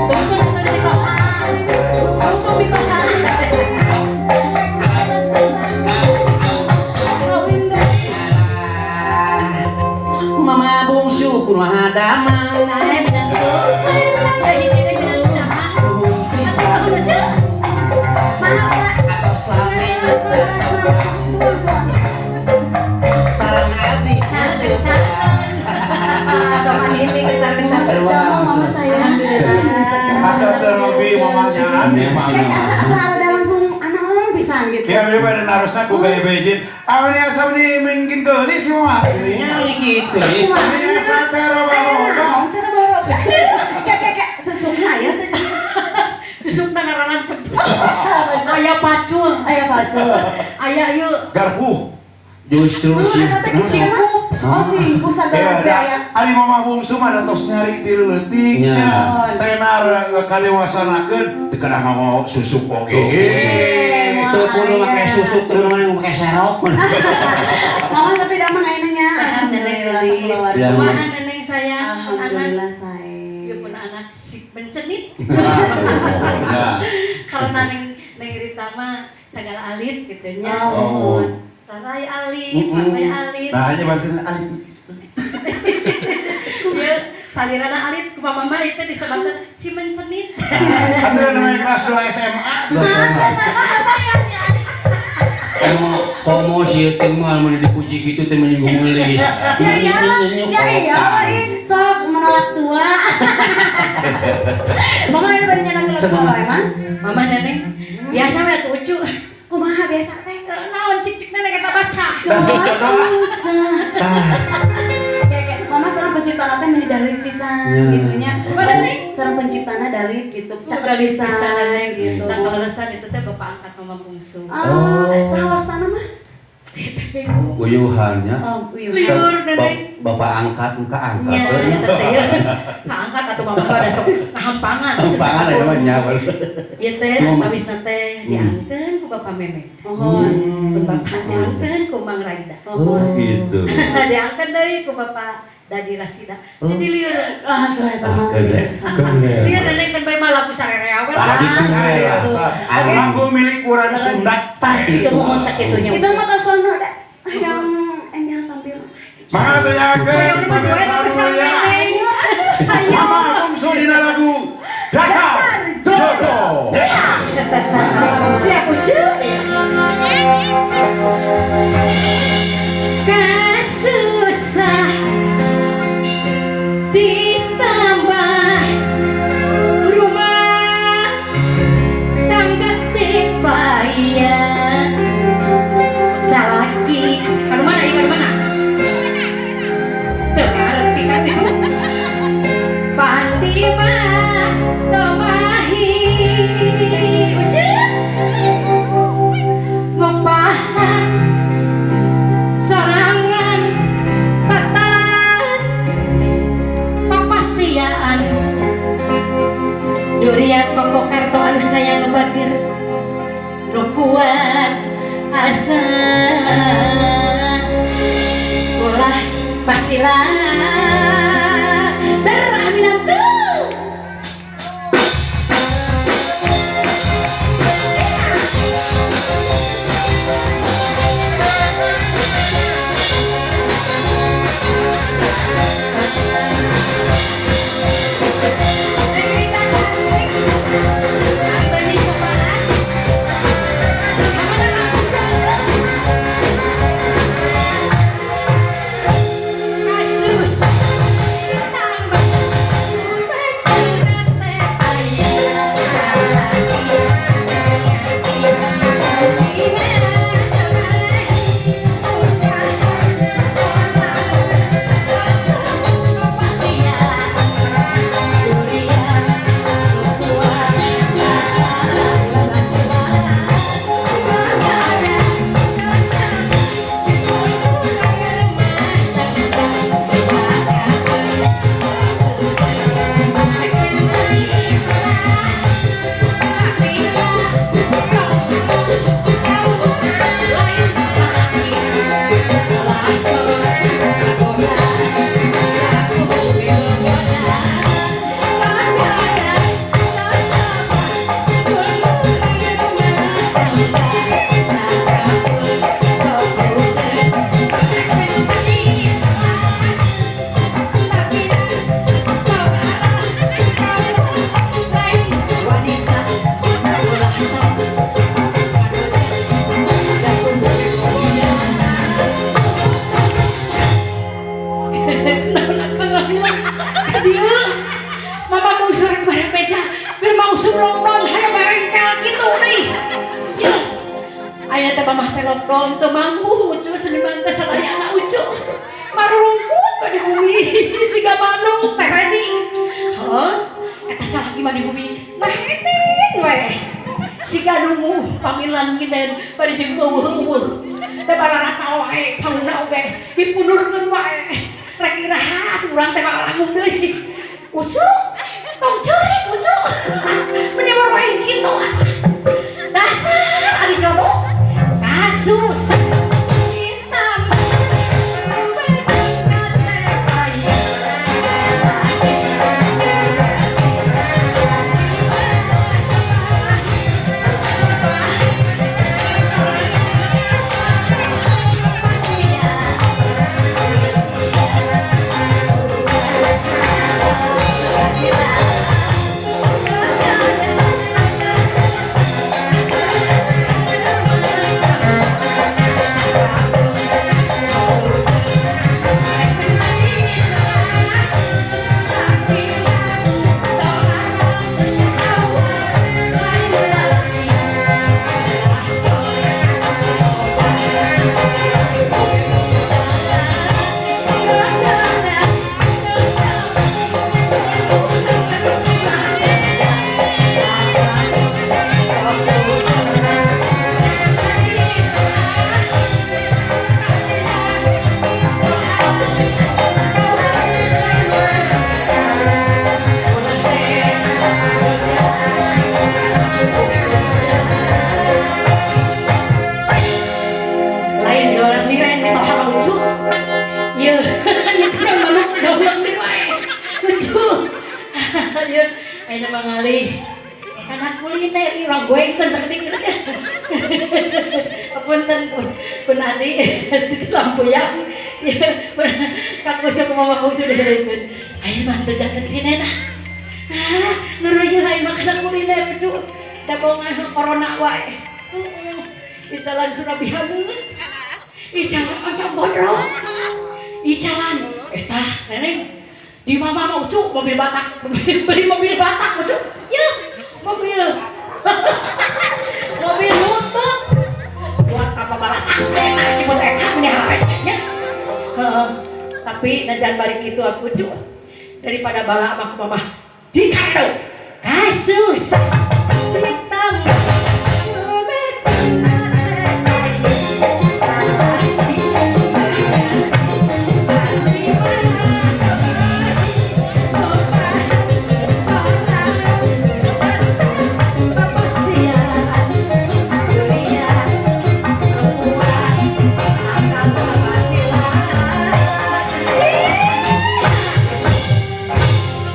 Tungtong ito di mitoha. Tungtong mitoha. Mama bungsu kumaha damang? Saya minantu. Saya hiji deui minantu nama. Masih kamu lucu. Atau selama sarang abdi. Cantik, cantik. Aduh, ini kecar-kecar. Mama saya. Asa teu robi mamanya Andi mah. Asa asa ada langsung anak orang pisan gitu. Ya beri pada narosna ku gaya bejin. Awalnya asa ini mungkin geulis si mama. Nya ini kitu. Ini asa teu roba-roba. Kayak kayak kayak susukna ya teh. Susukna ngarancep. Aya pacul. Aya pacul. Aya ieu Garpu. Justru sih. Kata kita mah. Oh, singkup sagala Ya, aya. ari mama bungsu mah da tos nyari ti leutik Nya. nya. Tenar kadewasanakeun teu kedah ngomong susuk oge. Teu kudu make susuk, teu kudu make serok. Mama tapi damang ayeuna nya. Sehat, Neneng Lili. Ya. Kumaha Neneng sayang anak? Alhamdulillah saya. Ieu pun anak si mencenit. Ya. Karena neng Neng Rita mah segala alit gitu nya. Oh. Sarai alit, pakai alit. Nah, hanya bantuin alit. Ieu salirana alit ku mama mah itu disebutkan si mencenit. Kan udah namanya kelas 2 SMA. Komo komo sih teh mah mun dipuji gitu teh mending geulis. Ya iyalah, ya iyalah, sok menolak tua. Mama ini pada nyanyi lagu apa emang? Mama Neneng biasa we atuh ucu. Kumaha biasa teh? Naon cik-cik Neneng kita baca. Doa susah. Kayak kayak mama seorang penciptana teh meni dalit pisan gitu nya. Kumaha, Neneng? Seorang penciptana dalit gitu, cakep Dalit pisan pisan. Gitu. Nah, kaleresan itu teh bapak angkat mama bungsu. Oh, saha wastana mah? Uyuhan nya. Oh, uyuh. Liur, Neneng. Bapak angkat muka angkat. Nya, eta teh ya. Kaangkat atuh mama mah da sok kahampangan. Hampangan aya mah nya. Ieu teh Mama. tawisna teh diangkeun ku bapak Memek. Mohon. Ku bapak diangkeun ku Mang Raida. Mohon. Gitu. Diangkeun deui ku bapak Dadi Rasida. Jadi liur. Aduh, eta mah. Liur Neneng kan bae mah lagu sarerea we lah. Lagu sarerea. Lagu milik urang Sunda tah itu. Semua otak itunya. Itu mah tosono da yang enjang tampil. Mangga tanyakeun Mama duet atuh sareng pemirsa Neneng. Mama bungsu dina lagu Dasar Jodoh. Siap ucu. Kasusah ditambah rumah tangga teh payah salaki kanu mana ieu, kanu mana teu ngarti kan itu pandi mah tomahi ucu ngopahan sorangan batan papasiaan duriat koko karto anu sayang nu bageur nu kuat asa ulah pasila teraminantu. Kasus. lockdown hayo barengkel kitu deui. Yeuh. Ayeuna teh mamah teh lockdown teu mampu Ucu seniman teh sadayana Ucu. Marungkut we di bumi siga manuk teh ready. Heuh, eta salaki mah di bumi mah heneng we. Siga nunggu pamilan ginen bari jeung eueuh-eueuh. Teh bararata wae panguna oge dipundurkeun wae. Rek iraha atuh urang teh malangung deui. Ucu, tong ceurik Ucu. Meni wae kitu atuh. Dasar ari jodoh kasus. Karena kuliner urang goengkeun sakedik. Punten pun adi di Lampuyang. Kang Bosyo kumaha bungsu diheuleukeun. Ayeuna mah teu janten sinen ah. Ah, nuruyeuh ayeuna makanan kuliner lucu. Da bongan corona wae. Heeh. Icalan surabi hageut. Icalan oncom gondrong. Icalan eta neneng di mama mah Ucu mobil Batak, beli mobil Batak Ucu. Yeuh, mobil. Mobil lutut. Buat apa balatak eta jemput eta meni hararese nya. Heeh. Tapi najan bari kitu aku Ucu daripada bala mah mama di kado. Kasus.